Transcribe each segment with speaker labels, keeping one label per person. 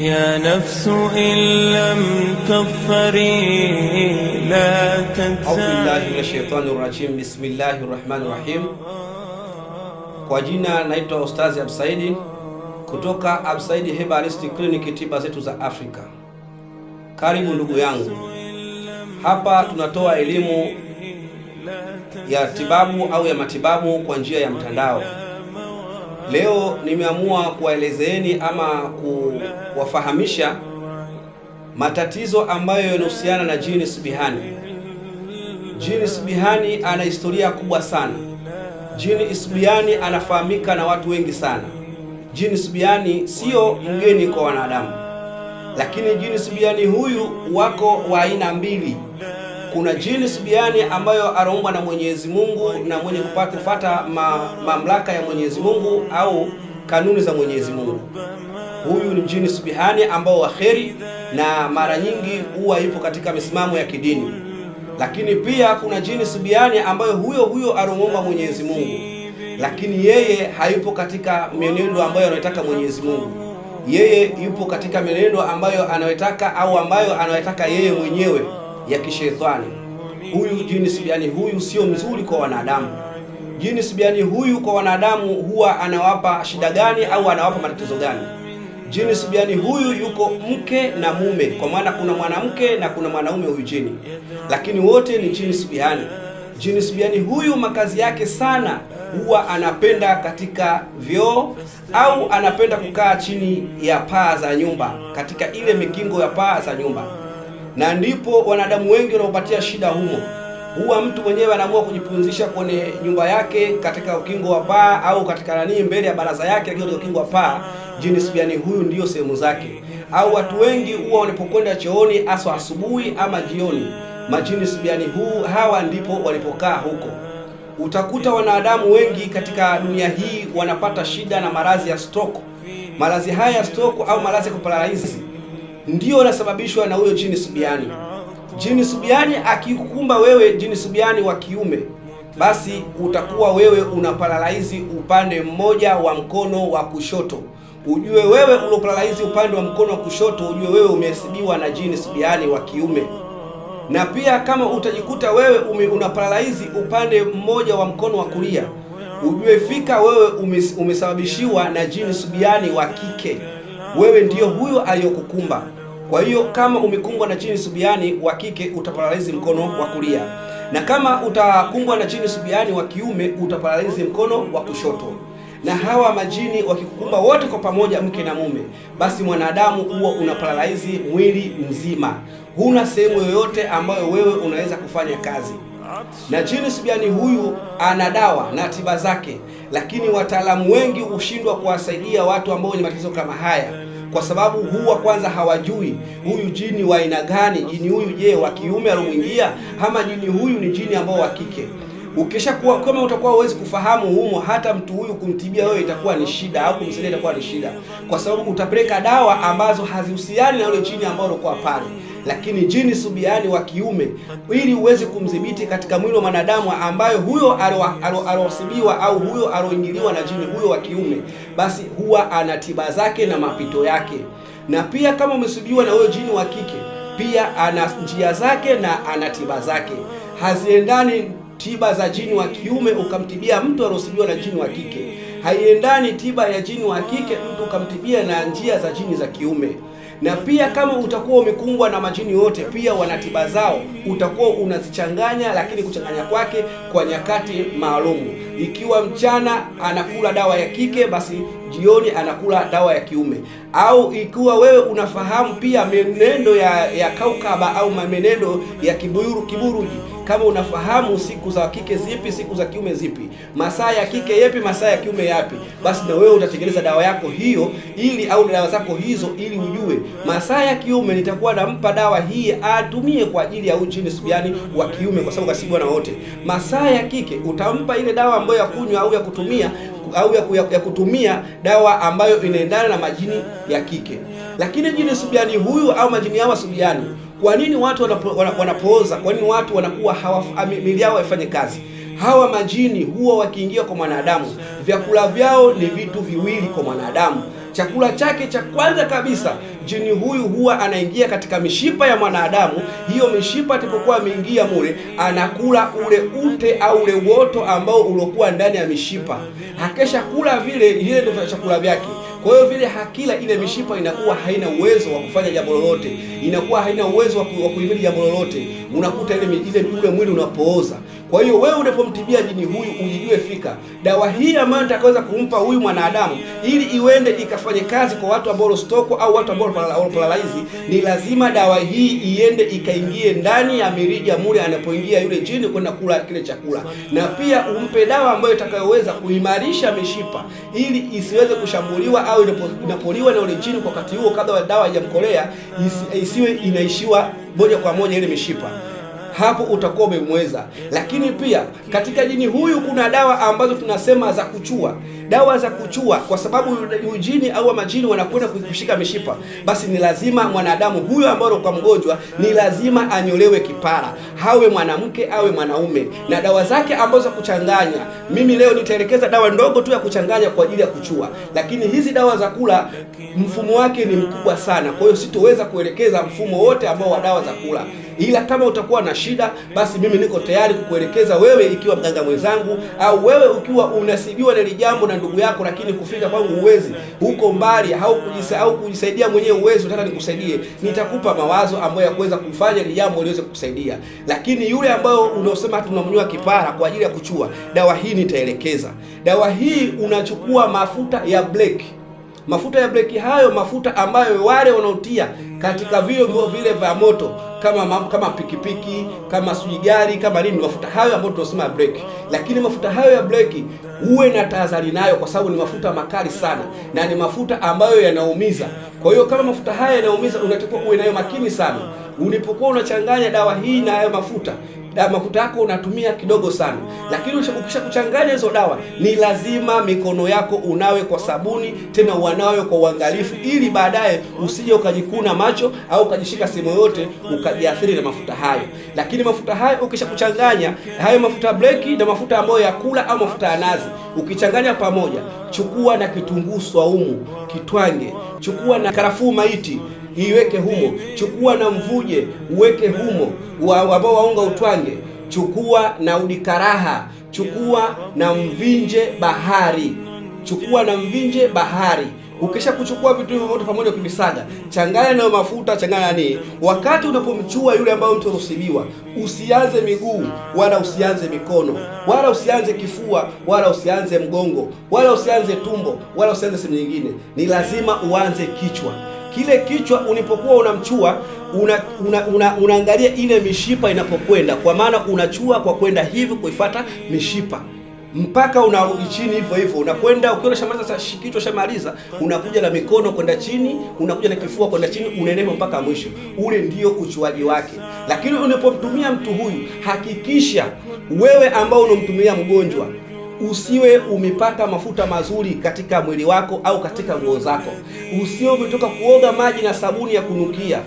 Speaker 1: يا نفس إن لم تظفري لا
Speaker 2: Auzu billahi
Speaker 1: تجزعي.
Speaker 2: Minashaitani rajim. Bismillahi rahmani rahim. Kwa jina naitwa Ustazi Absaidi kutoka Absaidi Herbalist Clinic, tiba zetu za Afrika. Karibu ndugu yangu, hapa tunatoa elimu ya tibabu au ya matibabu kwa njia ya mtandao. Leo nimeamua kuwaelezeeni ama kuwafahamisha matatizo ambayo yanahusiana na jini Subihani. Jini Subihani ana historia kubwa sana. Jini Subiani anafahamika na watu wengi sana. Jini Subiani sio mgeni kwa wanadamu, lakini jini Subiani huyu wako wa aina mbili. Kuna jini Subiani ambayo anaumbwa na Mwenyezi Mungu na mwenye kufuata mamlaka ya Mwenyezi Mungu au kanuni za Mwenyezi Mungu. Huyu ni jini Subihani ambao wa kheri na mara nyingi huwa yupo katika misimamo ya kidini. Lakini pia kuna jini Subiani ambayo huyo huyo alimuumba Mwenyezi Mungu, lakini yeye hayupo katika mienendo ambayo anayotaka Mwenyezi Mungu. Yeye yupo katika mienendo ambayo anayotaka au ambayo anayotaka yeye mwenyewe ya kishetani. Huyu jini Subiani huyu sio mzuri kwa wanadamu. Jini Subiani huyu kwa wanadamu huwa anawapa shida gani au anawapa matatizo gani? Jini Subiani huyu yuko mke na mume, kwa maana kuna mwanamke na kuna mwanaume huyu jini, lakini wote ni jini Subiani. Jini Subiani huyu makazi yake sana huwa anapenda katika vyoo au anapenda kukaa chini ya paa za nyumba, katika ile mikingo ya paa za nyumba, na ndipo wanadamu wengi wanaopatia shida humo. Huwa mtu mwenyewe anaamua kujipumzisha kwenye nyumba yake katika ukingo wa paa au katika nani mbele ya baraza yake, lakini katika ukingo wa paa, jini Subiani huyu ndiyo sehemu zake. Au watu wengi huwa wanapokwenda chooni, haswa asubuhi ama jioni, majini Subiani huu hawa ndipo walipokaa huko. Utakuta wanadamu wengi katika dunia hii wanapata shida na maradhi ya stroke. Maradhi haya ya stroke au maradhi ya kuparalysis ndiyo yanasababishwa na huyo jini Subiani. Jini Subiani akikukumba wewe, jini Subiani wa kiume, basi utakuwa wewe unaparalaizi upande mmoja wa mkono wa kushoto. Ujue wewe uloparalaizi upande wa mkono wa kushoto, ujue wewe umesibiwa na jini Subiani wa kiume. Na pia kama utajikuta wewe unaparalaizi upande mmoja wa mkono wa kulia, ujue fika wewe umesababishiwa na jini Subiani wa kike. Wewe ndiyo huyo aliyokukumba. Kwa hiyo kama umekumbwa na jini Subiani wa kike utaparalaizi mkono wa kulia, na kama utakumbwa na jini Subiani wa kiume utaparalaizi mkono wa kushoto. Na hawa majini wakikukumba wote kwa pamoja, mke na mume, basi mwanadamu huwa unaparalaizi mwili mzima, huna sehemu yoyote ambayo wewe unaweza kufanya kazi. Na jini Subiani huyu ana dawa na tiba zake, lakini wataalamu wengi hushindwa kuwasaidia watu ambao wenye matatizo kama haya, kwa sababu huwa kwanza hawajui huyu jini wa aina gani. Jini huyu je, wa kiume alomwingia ama jini huyu ni jini ambao wa kike? Ukishakuwa kama utakuwa huwezi kufahamu humo, hata mtu huyu kumtibia wewe itakuwa ni shida, au kumsaidia itakuwa ni shida, kwa sababu utapeleka dawa ambazo hazihusiani na yule jini ambao alikuwa pale. Lakini jini Subiani wa kiume, ili uweze kumdhibiti katika mwili wa mwanadamu ambayo huyo alosibiwa au huyo aloingiliwa na jini huyo wa kiume, basi huwa ana tiba zake na mapito yake. Na pia kama umesubiwa na huyo jini wa kike, pia ana njia zake na ana tiba zake. Haziendani tiba za jini wa kiume ukamtibia mtu alosibiwa na jini wa kike, haiendani tiba ya jini wa kike mtu ukamtibia na njia za jini za kiume. Na pia kama utakuwa umekumbwa na majini yote, pia wana tiba zao, utakuwa unazichanganya, lakini kuchanganya kwake kwa nyakati maalumu. Ikiwa mchana anakula dawa ya kike, basi jioni anakula dawa ya kiume. Au ikiwa wewe unafahamu pia menendo ya kaukaba au menendo ya kiburuji, kama unafahamu siku za kike zipi, siku za kiume zipi, masaa ya kike yapi, masaa ya kiume yapi, basi na wewe utatengeneza dawa yako hiyo ili au dawa zako hizo, ili ujue masaa ya kiume nitakuwa nampa dawa hii atumie kwa ajili ya jini Subiani wa kiume, kwa sababu kasibwa na wote. Masaa ya kike utampa ile dawa ambayo ya kunywa au ya kutumia au ya kutumia dawa ambayo inaendana na majini ya kike. Lakini jini Subiani huyu au majini hawa Subiani, kwa nini watu wanapooza? Kwa nini watu wanakuwa miili yao haifanye kazi? Hawa majini huwa wakiingia kwa mwanadamu, vyakula vyao ni vitu viwili kwa mwanadamu. Chakula chake cha kwanza kabisa, jini huyu huwa anaingia katika mishipa ya mwanadamu. Hiyo mishipa atakapokuwa ameingia mule, anakula ule ute au ule uoto ambao uliokuwa ndani ya mishipa. Akesha kula vile, ile ndio chakula vyake. Kwa hiyo vile hakila, ile mishipa inakuwa haina uwezo wa kufanya jambo lolote, inakuwa haina uwezo wa kuhimili jambo lolote. Unakuta ile ule mwili unapooza. Kwa hiyo wewe unapomtibia jini huyu ujijue fika dawa hii ambayo nitakaweza kumpa huyu mwanadamu ili iwende ikafanye kazi kwa watu ambao stoko au watu ambao paralyze, ni lazima dawa hii iende ikaingie ndani ya mirija mule anapoingia yule jini kwenda kula kile chakula, na pia umpe dawa ambayo itakayoweza kuimarisha mishipa ili isiweze kushambuliwa au inapoliwa na ule jini kwa wakati huo, kabla dawa haijamkolea isiwe inaishiwa moja kwa moja ile mishipa. Hapo utakuwa umemweza. Lakini pia katika jini huyu kuna dawa ambazo tunasema za kuchua, dawa za kuchua, kwa sababu jini au majini wanakwenda kushika mishipa, basi ni lazima mwanadamu huyo ambaye kwa mgonjwa ni lazima anyolewe kipara, hawe mwanamke awe mwanaume, na dawa zake ambazo za kuchanganya. Mimi leo nitaelekeza dawa ndogo tu ya kuchanganya kwa ajili ya kuchua, lakini hizi dawa za kula mfumo wake ni mkubwa sana, kwa hiyo sitoweza kuelekeza mfumo wote ambao wa dawa za kula, ila kama utakuwa na shida basi mimi niko tayari kukuelekeza wewe, ikiwa mganga mwenzangu au wewe ukiwa unasibiwa na hili jambo na ndugu yako, lakini kufika kwangu huwezi, huko mbali au kujisaidia mwenyewe huwezi, unataka nikusaidie, nitakupa mawazo ambayo ya kuweza kufanya hili jambo liweze kukusaidia. Lakini yule ambayo unaosema tunamnyoa kipara kwa ajili ya kuchua, dawa hii nitaelekeza. Dawa hii unachukua mafuta ya black. Mafuta ya breki hayo mafuta ambayo wale wanaotia katika vyombo vile vya moto kama pikipiki, kama sijui gari, kama nini, mafuta hayo ambayo tunasema breki. Lakini mafuta hayo ya breki uwe na tahadhari nayo, kwa sababu ni mafuta makali sana na ni mafuta ambayo yanaumiza. Kwa hiyo kama mafuta haya yanaumiza, unatakiwa uwe nayo makini sana ulipokuwa unachanganya dawa hii na hayo mafuta. Mafuta yako unatumia kidogo sana, lakini ukishakuchanganya hizo dawa ni lazima mikono yako unawe kwa sabuni, tena uanawe kwa uangalifu, ili baadaye usije ukajikuna macho au ukajishika sehemu yoyote ukajiathiri na mafuta hayo. Lakini mafuta hayo ukishakuchanganya hayo mafuta breki na mafuta ambayo ya kula au mafuta ya nazi, ukichanganya pamoja, chukua na kitunguu swaumu kitwange, chukua na karafuu maiti iweke humo, chukua na mvuje uweke humo ambao waunga utwange, chukua na udikaraha, chukua na mvinje bahari, chukua na mvinje bahari. Ukisha kuchukua vitu hivyo vyote pamoja kuvisaga, changanya na mafuta, changanya nini. Wakati unapomchua yule ambaye mtu arusibiwa, usianze miguu wala usianze mikono wala usianze kifua wala usianze mgongo wala usianze tumbo wala usianze sehemu nyingine. Ni lazima uanze kichwa. Kile kichwa ulipokuwa unamchua unaangalia ile mishipa inapokwenda, kwa maana unachua kwa kwenda hivi kuifuata mishipa mpaka unarudi chini hivyo hivyo, unakwenda ukiona shamaliza kichwa shamaliza, unakuja na mikono kwenda chini, unakuja na kifua kwenda chini, unaendelea mpaka mwisho. Ule ndio uchuaji wake. Lakini unapomtumia mtu huyu, hakikisha wewe ambao unamtumia mgonjwa usiwe umepaka mafuta mazuri katika mwili wako au katika nguo zako. Usiwe umetoka kuoga maji na sabuni ya kunukia.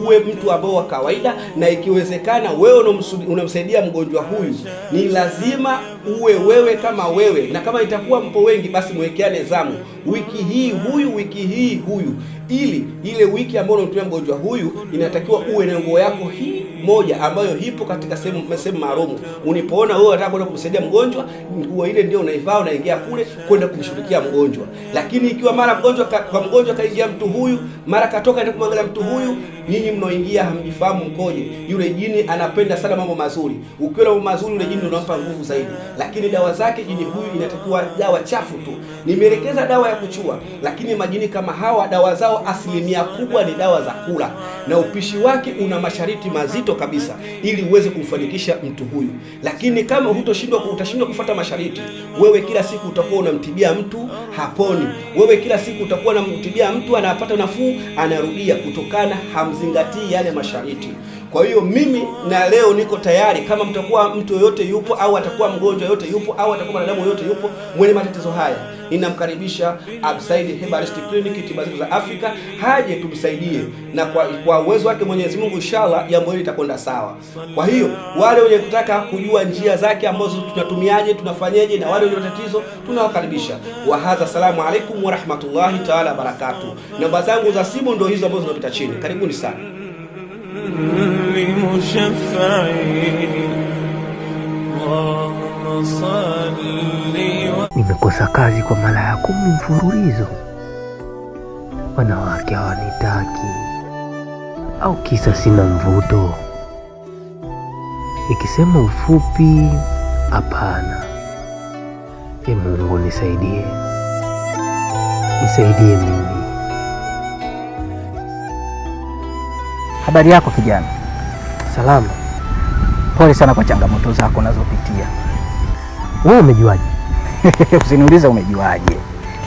Speaker 2: Uwe mtu ambao wa kawaida, na ikiwezekana wewe unamsaidia mgonjwa huyu, ni lazima uwe wewe kama wewe, na kama itakuwa mpo wengi, basi mwekeane zamu, wiki hii huyu, wiki hii huyu, ili ile wiki ambayo unamtumia mgonjwa huyu inatakiwa uwe na nguo yako hii moja ambayo ipo katika sehemu maalum. Unipoona wewe unataka kwenda kumsaidia mgonjwa, nguo ile ndio unaivaa, unaingia kule kwenda kumshughulikia mgonjwa. Lakini ikiwa mara mgonjwa kwa mgonjwa kaingia mtu huyu, mara katoka ndio kumwangalia mtu huyu, nyinyi mnaoingia hamjifahamu mkoje. Yule jini anapenda sana mambo mazuri. Ukiwa na mambo mazuri, yule jini unampa nguvu zaidi. Lakini dawa zake jini huyu inatakiwa dawa chafu tu. Nimeelekeza dawa ya kuchua, lakini majini kama hawa dawa zao asilimia kubwa ni dawa za kula, na upishi wake una masharti mazito kabisa ili uweze kumfanikisha mtu huyu. Lakini kama utashindwa kufuata masharti, wewe kila siku utakuwa unamtibia mtu haponi. Wewe kila siku utakuwa unamtibia mtu anapata nafuu, anarudia, kutokana hamzingatii yale masharti. Kwa hiyo mimi na leo niko tayari, kama mtakuwa mtu yoyote yupo au atakuwa mgonjwa yoyote yupo au atakuwa mwanadamu yoyote yupo mwenye matatizo haya, Ninamkaribisha Absaid Herbalist Clinic, tiba zetu za Afrika, haje tumsaidie, na kwa uwezo wake Mwenyezi Mungu inshallah jambo hili litakwenda sawa. Kwa hiyo wale wenye kutaka kujua njia zake ambazo tunatumiaje, tunafanyeje, na wale wenye matatizo tunawakaribisha. Wa hadha, salamu alaikum wa rahmatullahi taala barakatuh. Namba zangu za simu ndio hizo ambazo zinapita chini. Karibuni sana.
Speaker 3: Nimekosa kazi kwa mara ya 10 mfululizo. Wanawake hawanitaki, au kisa sina mvuto? Nikisema ufupi, hapana. E Mungu nisaidie, nisaidie mimi.
Speaker 4: Habari yako kijana?
Speaker 3: Salama.
Speaker 4: Pole sana kwa changamoto zako unazopitia.
Speaker 3: Wewe umejuaje?
Speaker 4: Usiniulize umejuaje,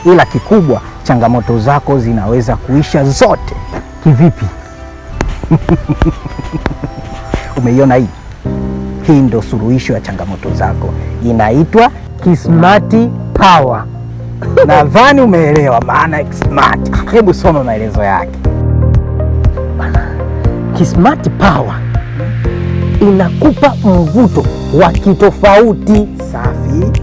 Speaker 4: ila kikubwa changamoto zako zinaweza kuisha zote.
Speaker 3: Kivipi?
Speaker 4: Umeiona hii? Hii ndo suluhisho ya changamoto zako, inaitwa
Speaker 3: Kismati Power.
Speaker 4: Nadhani umeelewa maana Kismati. Hebu soma maelezo yake.
Speaker 3: Kismati Power inakupa mvuto wa kitofauti.
Speaker 4: Safi.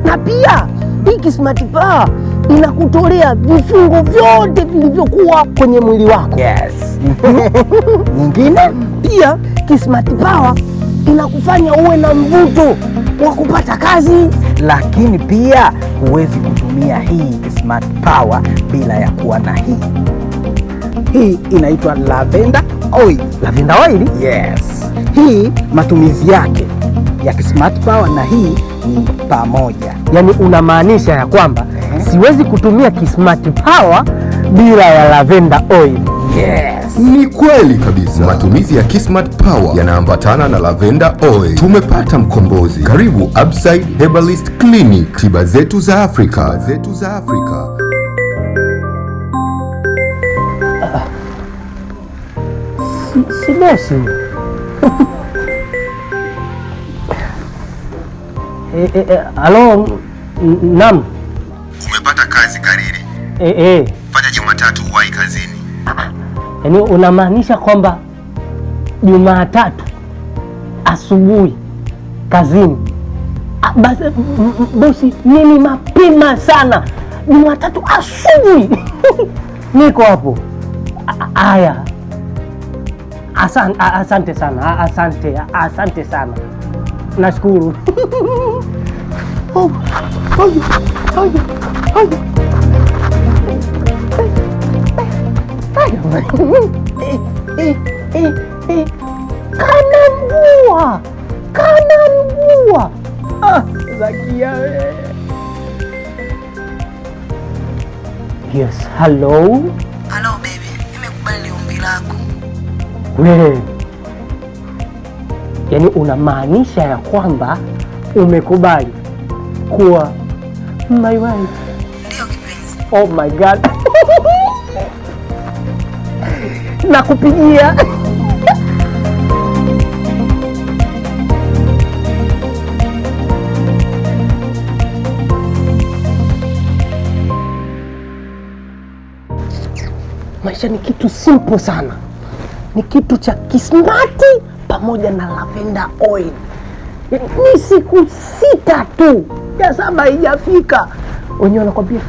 Speaker 3: Na pia hii Kismati Power inakutolea vifungo vyote vilivyokuwa kwenye mwili wako.
Speaker 4: Yes. Nyingine?
Speaker 3: Pia Kismati Power inakufanya uwe na mvuto wa kupata kazi.
Speaker 4: Lakini pia huwezi kutumia hii Kismati Power bila ya kuwa na hii. Hii inaitwa lavender oil.
Speaker 3: Lavender oil?
Speaker 4: Yes. Hii matumizi yake ya Kismati Power na hii ni pamoja.
Speaker 3: Yaani unamaanisha ya kwamba siwezi kutumia Kismati Power bila ya lavender oil.
Speaker 4: Yes.
Speaker 5: Ni kweli kabisa. Matumizi ya Kismati Power yanaambatana na lavender oil. Tumepata mkombozi. Karibu Absaid Herbalist Clinic, tiba zetu za Afrika. Zetu za Afrika.
Speaker 3: Si bosi. Halo, naam.
Speaker 5: Umepata kazi Kariri. Fanya Jumatatu uwahi kazini.
Speaker 3: Yaani unamaanisha kwamba Jumatatu asubuhi kazini? Basi bosi, mimi mapema sana Jumatatu asubuhi niko hapo. Haya. Asante sana, asante sana. Nashukuru. Kana mvua, kana mvua. Zakia we. Yes, hello.
Speaker 6: Hello baby, nimekubali ombi lako.
Speaker 3: Wewe. Yaani unamaanisha ya kwamba umekubali kuwa my wife?
Speaker 6: Ndio kipenzi.
Speaker 3: Oh my God. Nakupigia. Maisha ni kitu simple sana, ni kitu cha Kismati pamoja na lavender oil. Ni siku 6 tu, ya 7 haijafika, wenyewe wanakwambia.